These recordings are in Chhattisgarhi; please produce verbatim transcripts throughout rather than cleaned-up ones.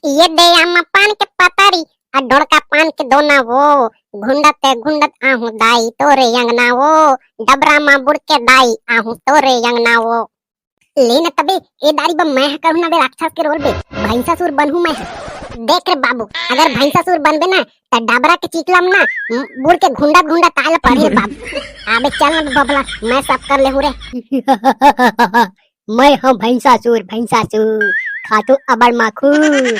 ये दे आमा पान के पतारी, आ डोड़का पान के दोना वो, घुंडत घुंडत आहूं दाई तोरे अंगना वो, डबरा मा बुड़ के दाई आहूं तोरे अंगना वो। ले न तबे, ए दारी बा मैं ह करहूं ना बे राक्षस के रोल बे, भैंसासुर बनहूं मैं ह। देख रे बाबू, अगर भैंसासुर बनबे ना, त डबरा के चिखला म ना, बुड़ के घुंडत घुंडत आय ल पड़ही रे बाबू। अबे चल ना बबला, मैं सब कर लेहूं रे। मैं हूँ भैंसासुर, भैंसासुर, खातू अबड़ माखुर।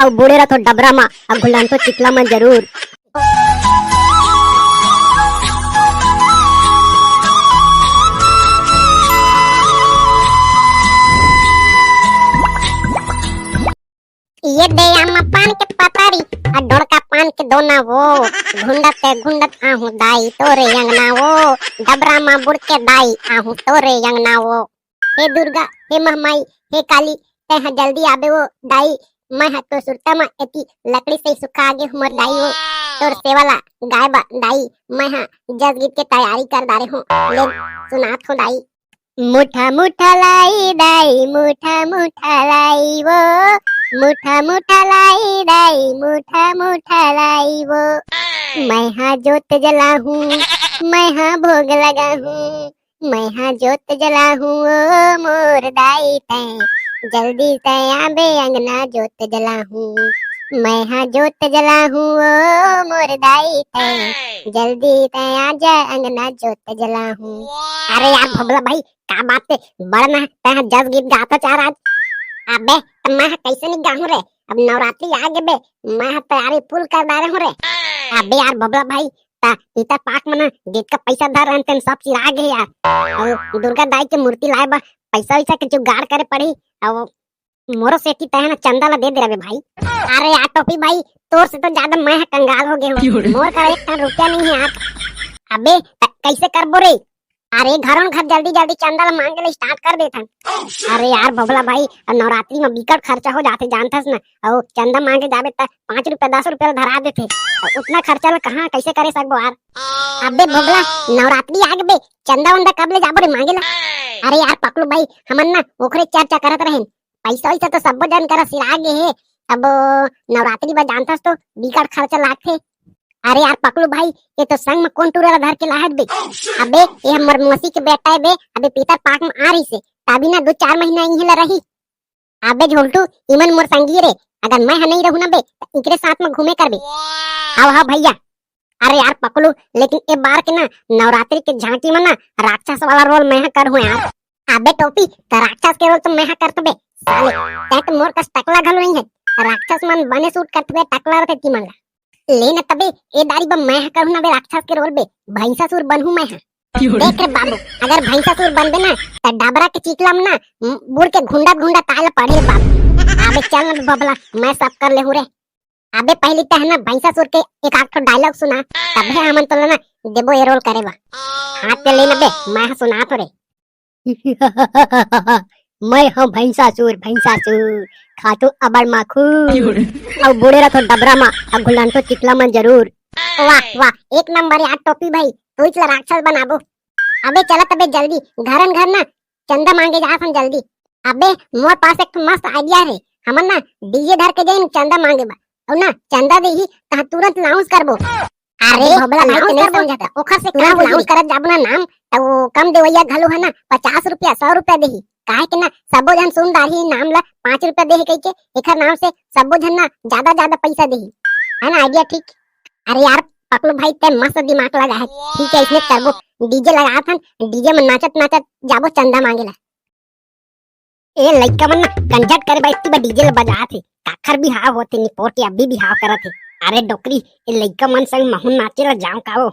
अउ बूड़े रथो डबरा मा, अउ घुलनथो चिखला मा जरूर। ये दे आमा पान के पतारी, आ डोड़का पान के दोना वो, घुंडत घुंडत आहूं दाई तोरे अंगना वो, डबरा मा बुड़ के दाई आहूं तोरे अंगना वो। हे दुर्गा, हे महमाई, हे काली, तैं ह जल्दी आबे वो दाई, मैं ह तो सुरता मा एती लकड़ी से सुखा गे हूं मोर दाई वो, तोर सेवा ला गाय बा दाई, मैं ह जस गीत के तैयारी कर डारे हूं, ले सुनात हूं दाई। मुठा मुठा लाई दाई, मुठा मुठा लाई वो, मुठा मुठा लाई दाई, मुठा मुठा लाई वो। मैं हा जोत जलाहूँ, मैं हा भोग लगाहूँ, मैं हा जोत जलाहूँ ओ मोर दाई तैं, जल्दी तैं आबे अंगना जोत जलाहूँ। मैं हा जोत जलाहूँ ओ मोर दाई तैं, जल्दी तैं आजा अंगना जोत जलाहूँ। अरे यार भोभला भाई, का बात हे, बड़ ना तैं ह जस गीत गात हस यार आज। अबे त मैं ह कइसे नइ गाहूं रे, अब नवरात्रि आ गे बे, मैं ह तैयारी full कर डारे हूं रे। अबे यार बबला भाई, त इतर पाक म ना गीत का पइसा धर रहन तेन सब सिरा गे यार। अउ दुर्गा दाई के मूर्ति लाए बर पइसा वइसा के जुगाड़ करे पड़ही। अउ मोरो सेती तैं ह ना चंदा ला दे दे रबे भाई। अरे यार टोपी भाई, तोर से तो ज्यादा मैं ह कंगाल हो गे हूं। मोर करा एक ठन रुपया नइ हे यार। अबे त कइसे करबो रे? अरे घरों घर जल्दी जल्दी चंदा ला मांगे ला start कर देथन। अरे यार बबला भाई, अब नवरात्रि में बिकट खर्चा हो जाथे जानथस ना, अउ चंदा मांगे जाबे त पाँच रुपया दस रुपया ला धरा देथे, अउ उतना खर्चा ला कहाँ कइसे करे सकबो यार? अबे बबला, नवरात्रि आ गे बे, चंदा वंदा कब ले जाबो रे मांगे ला? अरे यार पकलू भाई, हमन ना ओखरे चर्चा करत रहेन, पइसा वइसा तो सब्बो झन करा सिरा गे हे, अब नवरात्रि बर जानथस तो बिकट खर्चा लागथे। अरे यार पकलू भाई, ये तो संग में कोन टूरा ला धर के लाहत बे? अबे ये हमर मौसी के बेटा हे बे, अबे पीतर पाक में आ रहिसे, तभी ना दू चार महीना इही ला रही। अबे झोलटू, इमन मोर संगी रे, अगर मैं ह नइ रहूं ना बे, त इकरे साथ में घूमे करबे। हाव हाव भइया। अरे यार पकलू, लेकिन ए बार के ना नवरात्रि के झांकी में ना राक्षस वाला role मैं ह करहूं यार। अबे टोपी, त राक्षस के role तो मैं ह करत बे। साले, तैं तो मोर कस टकला घलो नइ हे, राक्षस मन बने suit करत बे, टकला रथे तिमन ला। ले न तबे, ए दारी बा मैं ह करहूं ना बे राक्षस के role बे, भैंसासुर बनहूं मैं ह। देख रे बाबू, अगर भैंसासुर बनबे ना, त डबरा के चिखला म ना, बुड़ के घुंडत घुंडत आय ल पड़ही रे बाबू। अबे चल ना बे बबला, मैं सब कर लेहूं रे। अबे पहिली तैं ह ना भैंसासुर के एक आध ठो dialogue सुना, तभे हमन तोला ना देबो ए role करे बर। हां त ले न बे, मैं ह सुनात हों रे। मैं हूं भैंसासुर, भैंसासुर, खाथूं अब्बड़ माखुर। अउ बूड़े रथों डबरा म, अउ घुलनथों चिखला म जरूर। वाह, वाह, एक नंबर यार टोपी भाई, तू इच ला राक्षस बनाबो। अबे चला तबे जल्दी, घरन घर ना चंदा मांगे जात हन जल्दी। अबे मोर पास एक ठो मस्त idea हे, हमन ना DJ धर के जाइन चंदा मांगे बर, अउ ना चंदा देही तहां तुरंत announce करबो। अरे, भोभला भाई, announce तैं नइ करबो। समझत हस। ओखर से तुरंत का होही? Announce करत जाबो ना नाम, त वो कम देवइया घलो ह ना, पचास रुपया, सौ रुपया देही। काहे के ना, सबो झन सुन डारही नाम ल, पाँच रुपया देहे कहिके, एखर नाम से सबो झन ना जादा जादा पइसा देही। हे ना idea ठीक? अरे यार, पकलू भाई, तैं मस्त दिमाग लगाहे। ठीक हे, अइसने करबो। DJ लगात हन, DJ म नाचत नाचत जाबो चंदा मांगे ला। ए लइका मन ना कंझट करे बर इतनी बड़ DJ ल बजात हे। काखर बिहाव होत हे, निपोर के अभी बिहाव करत हे। अरे डोकरी, ए लइका मन संग महूं नाचे ल जांव का वो?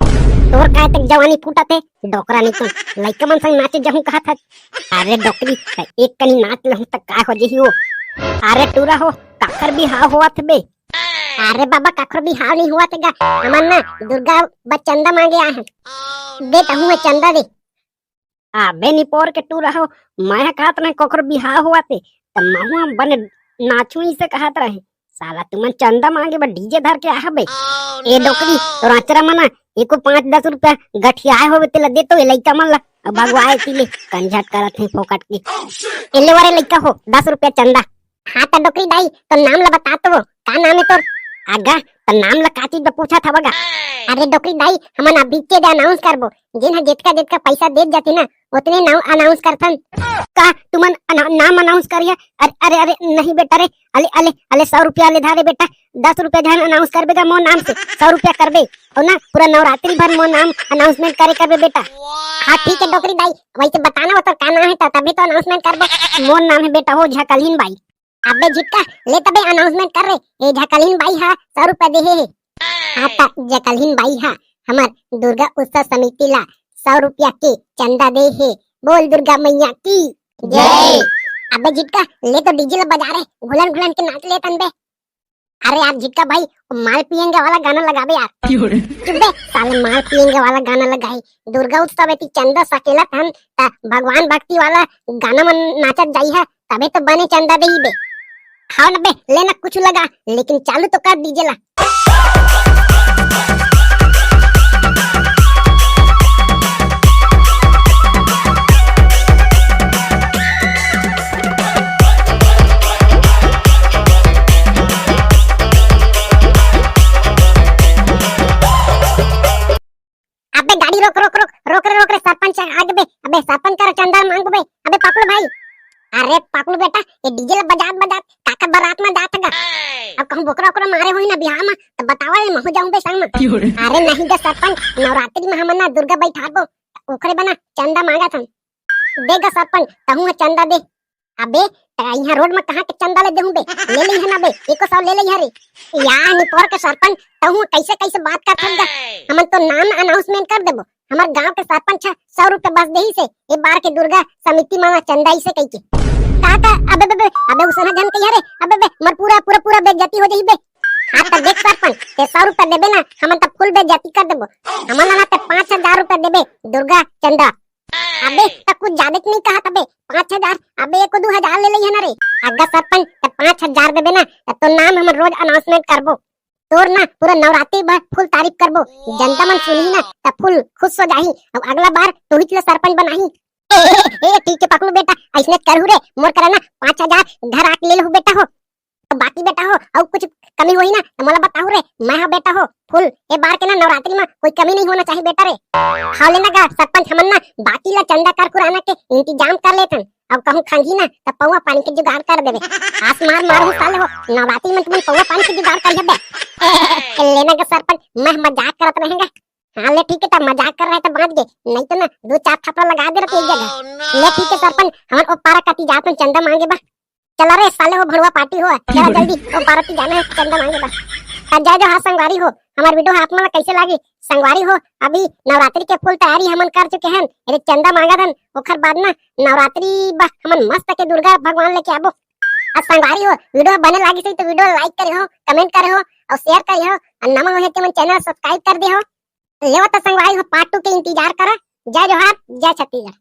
तोर काय तक जवानी फूटत हे, डोकरा नइ तो लइका मन संग नाचे जहूं कहत हस। अरे डोकरी, त एक कनी नाच लहूं त काय हो जही वो? अरे टूरा हो, काखर बिहाव होवत हे बे? अरे बाबा, काखर बिहाव नइ होवत हे गा, हमन ना दुर्गा बर चंदा मांगे आए हन। दे तहूं ए चंदा दे। अबे निपोर के टूरा हो, मैं ह कहत रहें कोखरो बिहाव होवत हे, त महूं बने नाचहूं इसे कहत रहें। साला तुमन चंदा मांगे बर DJ धर के आए हबे। ए डोकरी, तोर अचरा म ना एको पाँच दस रुपया गठियाए होबे तेला दे तो ए लइका मन ला, अउ भगवा एती ले, कंझट करत हे फोकट के। ए ले वा रे लइका हो, दस रुपया चंदा। हाँ त डोकरी दाई, तोर नाम ला बता तो, का नाम हे तोर? अगा, त नाम ला का चीज बर पूछत हव गा? अरे डोकरी दाई, हमन अभीचे दे अनाउंस करबो, जेन ह जेतका जेतका पैसा देत जाथे ना, ओतने नाम अनाउंस करथन। का तुमन अना-, नाम अनाउंस करिया? अरे अरे अरे, नहीं बेटा रे, अले अले अले, सौ रुपया ले धारे बेटा, दस रुपया झन अनाउंस करबे गा मोर नाम से, सौ रुपया करबे। अउ ना पूरा नवरात्रि भर मोर नाम अनाउंसमेंट करे करबे बेटा। हाँ ठीक हे डोकरी दाई, वैसे बताना वो तोर का नाम हे त तभी तो अनाउंसमेंट करबो। मोर नाम हे बेटा हो झकलहीन बाई। अबे झिटका, ले तबे अनाउंसमेंट कर रे, ए झकलहीन बाई हा सौ रुपया देहे हे। हाँ त झकलहीन बाई हा हमर दुर्गा उत्सव समिति ला सौ रुपया के चंदा दे हे। बोल दुर्गा मैया की जय। अबे झिटका, ले तो डीजे ला बजा रे, घुलन घुलन के नाच लेथन बे। अरे यार झिटका भाई, माल पियेंगे वाला गाना लगाबे यार। चुप बे, साले माल पियेंगे वाला गाना लगाही। दुर्गा उत्सव हे ती चंदा सकेलत हन, त भगवान भक्ति वाला गाना मन नाचत जाई है, तबे तो बने चंदा देही बे। हाँ न बे, ले ना कुछ लगा, लेकिन चालू तो कर डीजे ला। अबे गाड़ी रोक, रोक, रोक, रोक रे, रोक रे, सरपंच आगे बे। अबे सरपंच करा चंदा मांगबो बे। अबे पकलू भाई, अरे पकलू बेटा, ये डीजे ला बजात बजात काकर बरात में जात गा। अब कहूँ बोकरा ओकरा मारे होही ना बिहाव में, त बतावा रे, महू जाऊं बे संग में। अरे नहीं गा सरपंच, नवरात्रि में हमन ना दुर्गा बैठारबो, ओकरे बर ना चंदा मांगत हन। दे गा सरपंच, तहूँ ह चंदा दे। अबे, त इहाँ रोड में कहाँ के चंदा ले देहूँ बे? ले ले इहाँ ना बे, एको सौ ले ले इहाँ रे। या निपोर के सरपंच, तहूँ कैसे कैसे बात करत हस गा? हमन तो नाम अनाउंसमेंट कर देबो। हमर गांव के सरपंच ह सौ रुपया बस देही से, ए बार के दुर्गा समिति मा चंदा इसे कहिके। का का? अबे, अबे, अबे, अबे, उसना झन कहिया रे। अबे, अबे, मोर पूरा, पूरा, पूरा बेइज्जती हो जाही बे। हाँ, त देख सरपंच, ते सौ रुपया देबे ना, हमन त फुल बेइज्जती कर देबो। हमन ला ना ते पाँच हजार रुपया देबे, दुर्गा चंदा। अबे, त कुछ ज्यादा तो नहीं कहा तबे, पाँच हजार, अबे, एको दू हजार ले ले इहाँ ना रे। अगर सरपंच, त पाँच हजार देबे ना, त तोर नाम हमन रोज अनाउंसमेंट करबो। तोर ना पूरा नवरात्रि भर फुल तारीफ करबो, जनता मन सुनही ना त फुल खुश हो जाही, अउ अगला बार तोहिच ल सरपंच बनाही। ए, ए, ए, ठीक हे पकलू बेटा, अइसने करहू रे, मोर करा ना पाँच हजार घर आके ले लेहू बेटा हो। बाकी बेटा हो, अउ कुछ कमी होही ना त मोला बताहू रे, मैं हा बेटा हो फुल, ए बार के ना नवरात्रि मा कोई कमी नहीं होना चाहिए बेटा रे। हाँ लेना गा सरपंच, हमन ना बाकी ला चंदा कर कुराना के इंतजाम कर लेथन। अब कहूँ खंगी ना त पौवा पानी के जुगाड़ कर देबे। आस मार मारहू साले हो, नवरात्रि में तुमन पौवा पानी के जुगाड़ करिया बे। लेना गा सरपंच, मैं मजाक करत रहेंगा। हाँ ले ठीक हे, त मजाक कर रहे त बांच गे, नहीं तो ना दू चार थपड़ा लगा दे रहते एक जगह। ले ठीक हे सरपंच, हमन ओ पारा कती जात हन चंदा मांगे बा। चला रे साले हो भड़वा पार्टी हो, चला जल्दी ओ पारा ती जाना हे चंदा मांगे बा। त जय जोहार संगवारी हो, हमर वीडियो आप मन ला कैसे लागी? संगवारी हो, अभी नवरात्रि के फुल तैयारी हमन कर चुके हन। अरे चंदा मांगत हन, ओखर बाद ना नवरात्रि बा हमन मस्त के दुर्गा भगवान लेके आबो। अउ संगवारी हो, वीडियो बने लागिस होही त वीडियो ला लाइक करे हो, कमेंट करे हो, अउ शेयर करे हो, अउ नवा होही त मन चैनल सब्सक्राइब कर दे हो। लेवा त संगवारी हो, पार्ट टू के इंतजार करा। जय जोहार, जय छत्तीसगढ़।